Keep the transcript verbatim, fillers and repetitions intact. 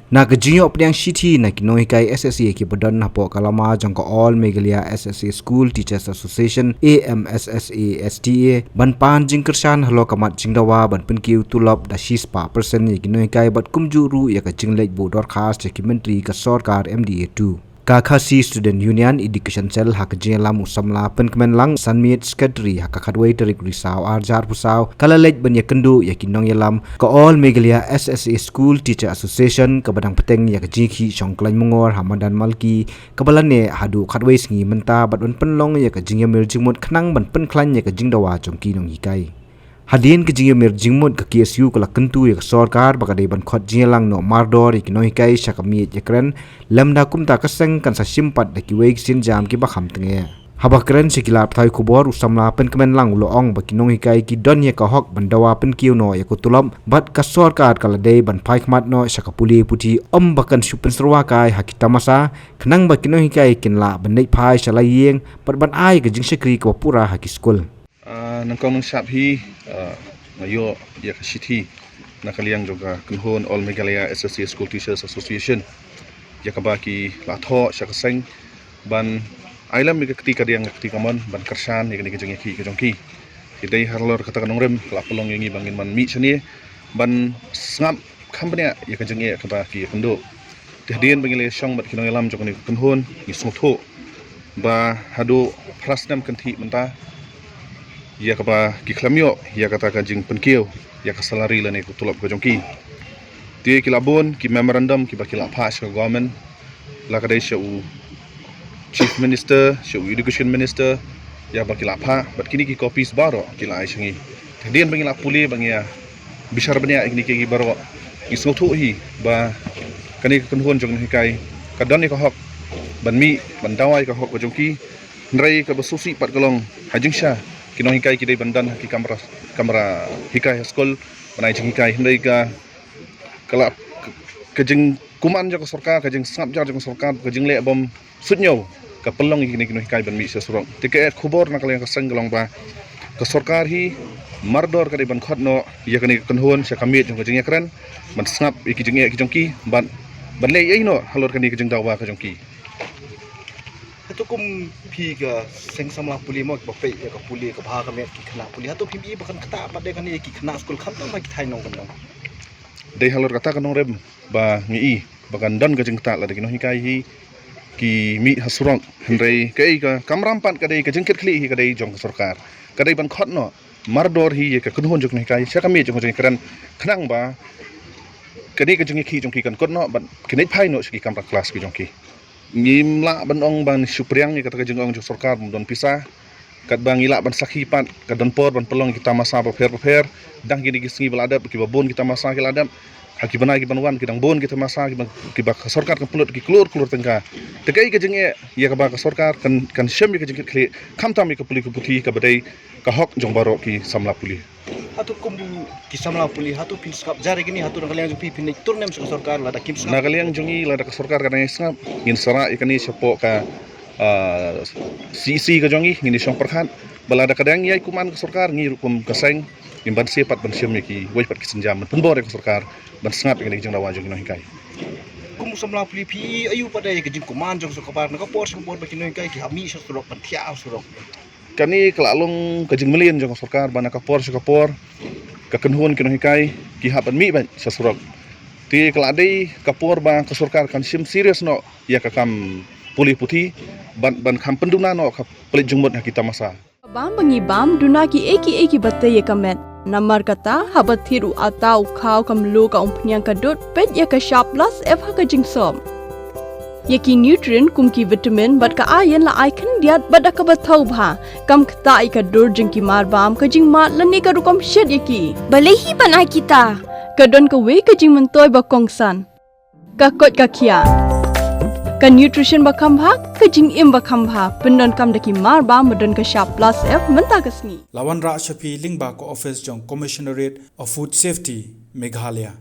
Na ka jingïoh pdiang shithi na ki nonghikai S S A kiba don hapoh ka lama jong ka All Meghalaya S S A School Teachers Association, A M S S A S T A, ban pan jingkyrshan halor ka mat jingdawa ban pynkiew tulop da shispah percent ïa ki nonghikai bad kumjuh ruh ïa ka jingleit buh dorkhas sha ki myntri ka sorkar M D A two. Ka Khasi Student Union Education Cell ha ka jingïalam u samla Pynkmenlang Sanmiet, Secretary, ha ka khatwei tarik Risaw arhajar arphew saw, ka la leit ban ïakynduh ïa ki nongïalam ka All Meghalaya S S A School Teacher Association kaba dang bteng ïa ka jingïakhih shong Khlaiñ Mongor ha madan Malki, kaba la neh haduh khatwei sngi mynta bad ban pynlong ïa ka jingïamir jingmut khnang ban pynkhlaiñ ïa ka jingdawa jong ki nonghikai. Hadien ka jingïamir jingmut, ka K S U ka la kyntu ïa ka sorkar ba ka dei ban khot jingïalang noh mardor ïa ki nonghikai sha ka miej ïakren, lymda kumta ka seng kan sa shim pat da kiwei ki sienjam kiba kham tyngeh. Haba kren sha ki lad pathai khubor, u samla Pynkmenlang u la ong ba ki nonghikai ki don ïa ka hok ban dawa pynkiew noh ïa ka tulop bad ka sorkar ka la dei ban phai khmat noh sha ka pule puthi, ym ba kan shu pynsyrwa kai ha ki tamasa, khnang ba ki nonghikai kin lah ban leit phai sha la ïing bad ban ai ka jingshakri kaba pura ha ki skul. Ah, nyngkong nyngshap hi, ah, nga ïoh ïa ka shithi na ka liang jong ka kynhun All Meghalaya S S A School Teachers Association, ïa kaba ki la thoh sha ka seng ban ai lem ïa ka kti kadiang, ka kti kamon, ban kyrshan ïa kane ka jingïakhih ka jong ki. Te dei halor kata ka nongrim ka la pynlong ïa ngi ba ngin man mih shane ban sngap kham bniah ïa ka jingeh kaba ki ïakynduh. Te hadien ba ngi la ïashong bad ki nongïalam jong kane ka kynhun, ngi sngewthuh ba haduh phra snem kynthih mynta ïa kaba ki khlem ïoh ïa kata ka jingpynkiew ïa ka salary lane ka tulop ka jong ki. Te ki la bun ki memorandum kiba ki la phah sha ka government, la ka dei sha u Chief Minister, sha u Education Minister, ïa ba ki la phah, bad kine ki copies baroh ki la ai sha ngi. Te hadien ba ngi la pule, ba ngi ïa bishar bniah ïa kine ki baroh, ngi sngewthuh hi ba kane ka kynhun jong ki nonghikai ka don ïa ka hok ban mih ban dawa ïa ka hok ka jong ki. Hynrei kaba sngewsih pat ka long, ha jingshisha ki nonghikai ki dei ban don ha ki kamra, kamra hikai ha skul ban ai jinghikai, hynrei ka, ka la, ka, ka jingkuman jong ka sorkar, ka jingsngap jar jong ka sorkar, ka jingleh bym suidñiew ka pynlong ïa kine ki nonghikai ban mih sha surok. Te ka khubor na ka liang ka seng ka long ba ka sorkar hi mardor ka dei ban khot noh ïa kane ka kynhun sha ka miej jong ka jingïakren, ban sngap ïa ki jingeh ki jong ki, ban, ban leh ei ei noh halor kane ka jingdawa ka jong ki. Hato kum phi ka seng samla pule mo, ba peit ïa ka pule, ka bha ka met ki khynnah pule, hato phim i ba kan ktah pat de kane ïa ki khynnah skul khamtam ha ki thaiñ nongkyndong? Dei halor kata ka nongrim ba ngi i ba kan don ka jingktah lada ki nonghikai hi ki mih ha surok. Hynrei kaei ka kamram pat ka dei, ka jingkitkhlieh hi ka dei jong ka sorkar. Ka dei ban khot noh mardor hi ïa ka kynhun jong ki nonghikai sha ka miej jong ka jingïakren, khnang ba kane ka jingïakhih jong ki kan kut noh bad kin leit phai noh sha ki kamra klas ki jong ki. Ngim lah ban ong ban shu pdiang ïa kata ka jingong jong sorkar bym don pisa. Katba ngi lah ban sakhi pat, ka don por ban pynlong ki tamasa bapher bapher. Dang kine ki sngi ba la dep, kiba bun ki tamasa ki la dep. Ha ki bnai ki ban wan ki dang bun ki tamasa kiba, kiba ka sorkar kan pynlut ki klur klur tyngka. Te kaei ka jingeh ïa kaba ka sorkar kan, kan shem ïa ka jingkitkhlieh, khamtam ïa ka pule ka puthi kaba dei ka hok jong baroh ki samla pule. Hato kum ki samla pule, hato phin sngap jar ïa kine, hato na ka liang jong phi phin leit tur nem sha ka sorkar lada kim sngap? Na ka liang jong ngi, lada ka sorkar ka dang ïai sngap, ngin sa rah ïa kane shapoh ka, ah, C E C ka jong ngi, ngin ïashong pyrkhat. Ba lada ka dang ïai kuman ka sorkar, ngi ruh kum ka seng ngin banse pat ban shem ïa kiwei pat ki sienjam ban pynbor ïa ka sorkar ban sngap ïa kane ka jingdawa jong ki nonghikai. Kum u samla pule, phi i aïu pat ïa ka jingkuman jong ka sorkar na ka por sha ka por ba ki nonghikai ki hap mih sha surok, ban thiah ha surok? Kane ka la long ka jingmlien jong ka sorkar ba na ka por sha ka por ka kynhun ki nonghikai ki hap ban mih beit sha surok. Te ka la dei ka por ba ka sorkar kan shim serious noh ïa ka kam pule puthi, ban, ban kham pynduna noh ka pynleit jingmut ha ki tamasa. Bam ba ngi bam, duna kiei kiei kiba tei ïa ka met. Namar kata, haba thied u atta u khaw, ka mluh, ka umphniang, ka dud, peit ïa ka Shap Plus F ha ka jingsop. Ïa ki nutrient kum ki vitamin bad ka iron la ai khyndiat bad da kaba thaw bha. Kam ktah ïa ka dur jong ki marbam, ka jingmad lane ka rukom shet ïa ki. Balei hi ban ai kita? Ka don kawei ka jingmyntoi ba kongsan. Ka koit ka khiah. Ka nutrition ba kham bha, ka jingim ba kham bha. Pyndonkam da ki marbam ba don ka Shap Plus F mynta ka sngi. La wanrah sha phi lyngba ka office jong Commissionerate of Food Safety, Meghalaya.